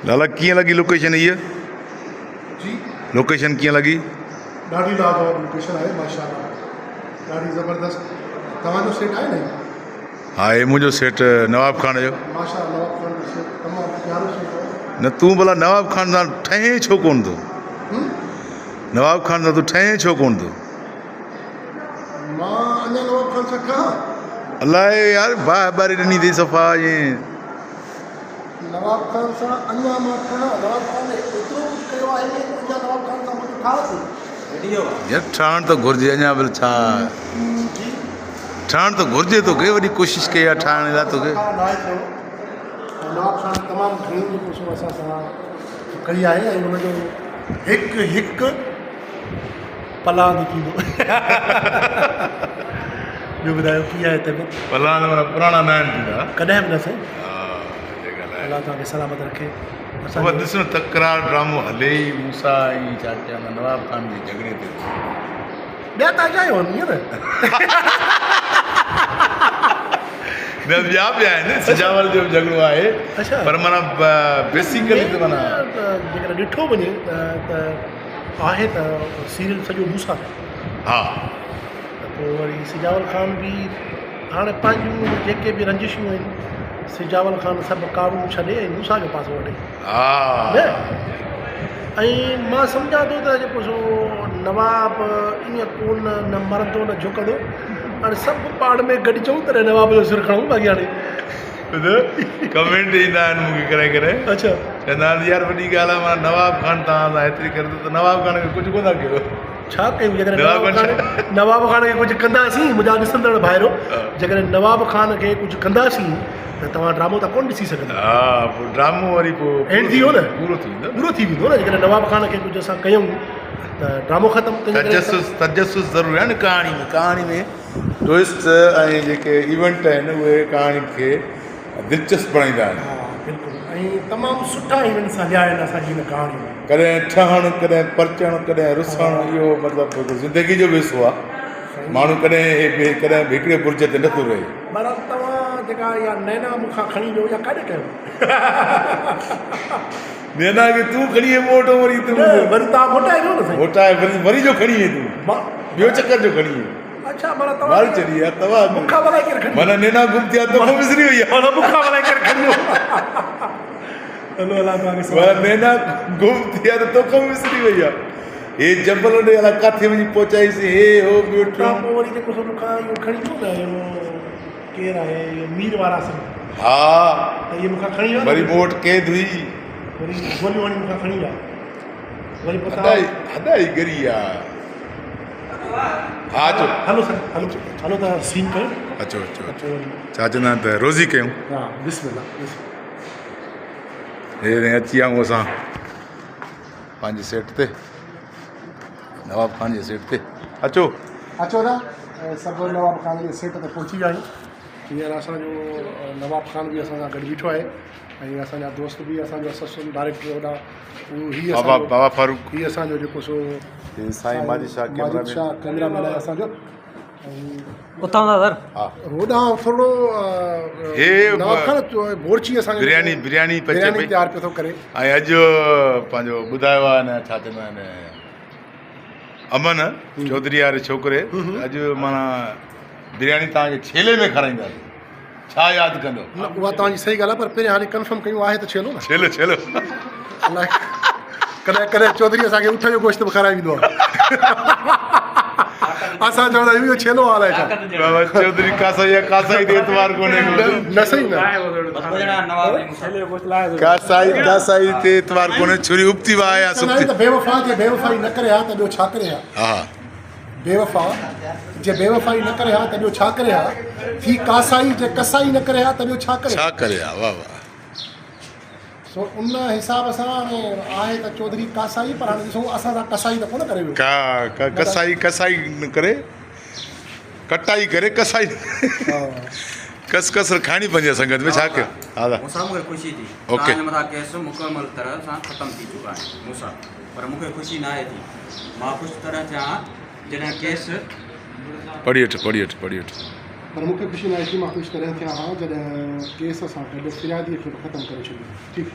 لالا ڪيئن لڳي لوڪيشن هيء؟ جي. لوڪيشن ڪيئن لڳي؟ ڏاڍي لاجواب لوڪيشن آهي ماشاءالله ڏاڍي زبردست توهان جو سيٽ آهي نه هي؟ ها هي منهنجو سيٽ نواب خان جو. ماشاءالله نواب خان جو سيٽ تمام پيارو سيٽ آهي. نه تون ڀلا نواب خان سان ٺهين ڇو ڪونه ٿو؟ نواب خان سان تون ٺهين ڇو ڪونه ٿو؟ مان اڃا نواب خان سان ٺهان؟ الائي يار باهه ٻاري ڏني اٿئي صفا ائين. نواب خان سان اڃا مان ٺهان؟ نواب خان ايترو ڪجهه ڪيو آهي اڃا نواب خان سان منهنجو ٺاهه ٿئي؟ يار ٺهڻ ته گهرجي اڃا به ڇا ٺهڻ ته گهرجي توکي وڏي ڪوشش ڪئي آهي ٺاهڻ لاء توکي. ناهي ٿيو نواب خان تمام گهڻي جيڪو سو اسان سان ڪئي آهي ۽ ان جو هڪ هڪ پلاند ٿيندو. ٻيو ٻڌايو ڪيئن آهي طبيعت؟ پلاند معنيٰ پراڻا ناهن ٿيندا. ڪڏهن به نه سائين. ها اها ڳالهه آهي. الله توهان کي سلامت رکي. اسان بابا ڏس نه تڪرار ڊرامو هلي ئي موسيٰ ۽ ڇا چون نواب خان جي جهڳڙي تي ٿو. ٻيا ته اجايو آهن ائين نه. نه ٻيا به آهن سجاول جو به جهڳڙو آهي پر معنيٰ بيسيڪلي ته معنيٰ. جيڪڏهن ڏٺو وڃي ته آهي ته سيريل سڄو موسيٰ تي. ها. ته پوء وري سجاول خان به هاڻي پنهنجون جيڪي به رنجشون آهن سجاول خان سڀ ڪاوڙون ڇڏي ۽ موسيٰ جو پاسو وٺي. ها. نه ۽ مان سمجهان ٿو ته جيڪو سو نواب ائين ڪونه نه مرندو نه جهڪندو هاڻي سڀ پاڻ ۾ گڏجون تڏهن نواب جو سر کڻون باقي هاڻي. ٻڌ ڪمينٽ ايندا آهن مون کي ڪڏهن ڪڏهن. اڇا. چوندا آهن يار وڏي ڳالهه آهي معنيٰ نواب خان توهان سان ايتري ڪري ٿو ته نواب خان کي ڪجهه ڪونه ٿا ڪيو. ڇا ڪيون جيڪڏهن نواب خان نواب خان کي ڪجهه ڪنداسين منهنجا ڏسندڙ ڀائرو جيڪڏهن نواب خان کي ڪجهه ڪنداسين ته توهان ڊرامو ته ڪونه ڏسي سگهندا. ها پوء ڊرامو وري پوء اينڊ ٿي ويو نه پورو ٿي ويندو پورو ٿي ويندو نه جيڪڏهن نواب خان کي ڪجهه اسان ڪيون ته ڊرامو ختم. تجسس تجسس ضروري آهي نه ڪهاڻي ۾ ڪهاڻي ۾ ٽوئسٽ ۽ جيڪي ايونٽ آهن اهي ڪهاڻي کي دلچسپ بڻائيندا آهن. ها بلڪل ۽ تمام سٺا ايونٽس هليا آهن اسان جي هن ڪهاڻي ۾. ڪڏهن ٺهڻ ڪڏهن پرچڻ ڪڏهن رسڻ اهو مطلب هڪ زندگي جو به حصو آهي ماڻهو ڪڏهن ڪڏهن به هڪڙي برج تي نٿو رهي. بهرحال توهان جيڪا اها نينا مون کان کڻي ويو اها ڪاڏي ڪيو؟ نينا کي تون کڻي وئين مون وٽ وري تون نه وري توهان موٽائي ويو نه سائين. موٽائي وري وري جو کڻي وئين تون ٻيو چڪر جو کڻي وئين. اڇا معنيٰ توهان مار ڇڏي يار توهان مون کان ڀلا ڪير کڻي معنيٰ نينا گم ٿي آ توکان وسري وئي آ. معنيٰ مون کان ڀلا ڪير کڻي ويو. هلو الله توهان کي معنيٰ نينا گم ٿي آ ته توکان به وسري وئي آ. هي جبل ڏي الا ڪاٿي وڃي پهچائيسين هي هو ٻيو ٽيون. پوء وري جيڪو سو مون کان اهو کڻي ويو نه اهو ڪير آهي اهو مير وارا سنگهه. ها. ته اهي مون کان کڻي ويا نه. وري مون وٽ قيد هئي. وري گوليون هڻي مون کان کڻي ويا. وري پوء توهان. هڏائي ڳري آ. ها اچو. هلو سر هلو هلو ته سين ڪيو. اچو اچو اچو. ڇا چوندا آهن ته روزي ڪيون. ها بسم الله بسم. هي اچي ويا آهيون اسان پنهنجي سيٽ تي نواب خان جي سيٽ تي اچو. اچو ته سڀ نواب خان جي سيٽ تي پهچي ويا آهيون. هينئر اسان جو نواب خان به اسان سان گڏ بيٺو آهي ۽ اسان جا دوست به اسان جو اسسٽنٽ ڊائريڪٽر وڏا هي اسان جو بابا فاروق هي اسان جو جيڪو سو سائين Majid Shah camera Majid Shah camera man آهي اسان جو. اتان ٿا سر. ها هوڏانهن ٿورو هي نواب خان بورچي اسان جو برياني برياني پچي برياني پئي تيار پيو ٿو ڪري. ۽ اڄ پنهنجو ٻڌايو آهي نه ڇا چوندا آهن امن چوڌري واري ڇوڪري اڄ معنيٰ برياني توهان کي ڇيلي ۾ کارائينداسين. ڇا ياد ڪندو. نه اها توهان جي صحيح ڳالهه آهي پر پهريان هاڻي ڪنفرم ڪيون آهي ته ڇيلو نه. ڇيلو ڇيلو. الائي ڪڏهن ڪڏهن چوڌري اسان کي اٺ جو گوشت به کارائي ويندو آهي. اسان چوندا آهيون اهو ڇيلو آهي الائي ڇا. بابا چوڌري ڪاسائي آهي ڪاسائي تي اعتبار ڪونهي ڪو. نه صحيح نه. ڪاسائي ڪاسائي تي اعتبار ڪونهي ڇري ابتي واهه يا چوندا آهن سبتي. ته بيوفا جي بيوفائي نه ڪري ها ته ٻيو ڇا ڪري ها. ها. بيوفا جي بيوفائي نه ڪري ها ته ٻيو ڇا ڪري ها، ٿي ڪاسائي جي ڪسائي نه ڪري ها ته ٻيو ڇا ڪري ها. ڇا ڪري ها واه واه. سو ان حساب سان هاڻي آهي ته چوڌري ڪاسائي پر هاڻي ڏسون اسان سان ڪسائي ته ڪونه ڪري ويو. ڪا ڪا ڪسائي ڪسائي نه ڪري ڪٽائي ڪري ڪسائي نه ڪري ڪس ڪسر کائڻي پوندي آهي سنگت ۾ ڇا ڪيو ها دا. مون سان مون کي خوشي ٿي اوڪي. توهان جي مٿان ڪيس مڪمل طرح سان ختم ٿي چڪا آهن مون سان پر مون کي خوشي ناهي ٿي. مان خوش تڏهن ٿيان ها جڏهن ڪيس. پڙهي وٺ پڙهي وٺ پڙهي وٺ. پر مون کي خوشي ناهي ٿي، مان خوش تڏهن ٿيان ها جڏهن ڪيس سان گڏ فرياديء کي به ختم ڪري ڇڏيون. ٺيڪ.